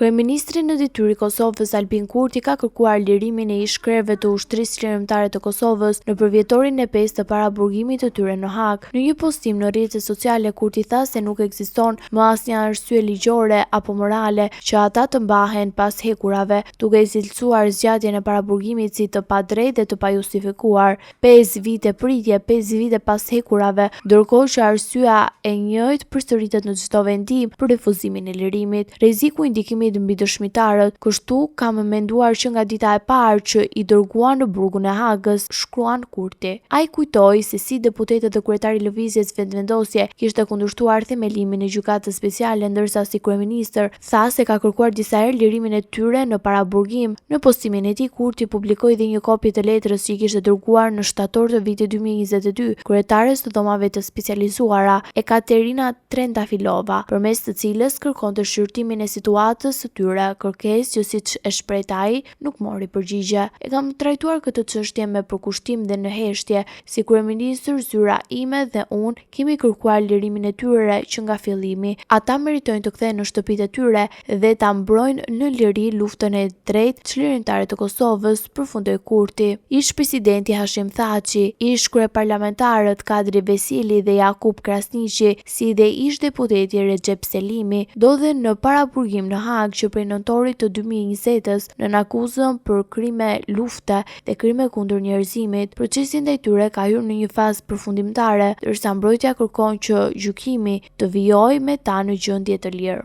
Kryeministri në detyrë i Kosovës, Albin Kurti ka kërkuar lirimin e ish-krerëve të Ushtrisë Çlirimtare të Kosovës në përvjetorin e pestë të paraburgimit të tyre në Hagë. Në një postim në rrjetet sociale, Kurti tha se nuk ekziston më asnjë arsye ligjore apo morale që ata të mbahen pas hekurave, duke e cilësuar zgjatjen e paraburgimit si të padrejtë dhe të pajustifikuar. 5 vite pritje, 5 vite pas hekurave, ndërkohë që arsyeja e njëjtë përsëritet në çdo vendim për refuzimin e lirimit. Rreziku i ndikimit mbi dëshmitarët, kështu kam menduar që nga dita e parë që i dërguan në burgun e Hagës, shkruan Kurti. Ai kujtoi se si deputetët dhe kryetari i Lëvizjes Vetëvendosje kishte kundërshtuar themelimin e Gjykatës Speciale, ndërsa si kryeministër tha se ka kërkuar disa herë lirimin e tyre në paraburgim. Në postimin e tij, Kurti publikoi dhe një kopje të letrës që i kishte dërguar në shtator të vitit 2022 kryetares të Dhomave të Specializuara, Ekaterina Trendafilova, përmes të cilës kërkonte shqyrtimin e situatës së tyre, kërkesë që siç e shprehte ai, nuk mori përgjigje. E kam trajtuar këtë çështje me përkushtim dhe në heshtje. Si kryeministër, zyra ime dhe unë kemi kërkuar lirimin e tyre që nga fillimi. Ata meritojnë të kthehen në shtëpitë e tyre dhe ta mbrojnë në liri luftën e drejtë çlirimtare të Kosovës, përfundoi Kurti. Ish-presidenti Hashim Thaçi, ish-kryeparlamentarët Kadri Veseli dhe Jakup Krasniqi, si dhe ish-deputeti Rexhep Selimi, ndodhen në paraburgim në Hagë që prej nëntorit të 2020-ës nën akuzën për krime lufte dhe krime kundër njerëzimit. Procesi ndaj tyre ka hyrë në një fazë përfundimtare, ndërsa mbrojtja kërkon që gjykimi të vijojë me ta në gjendje të lirë.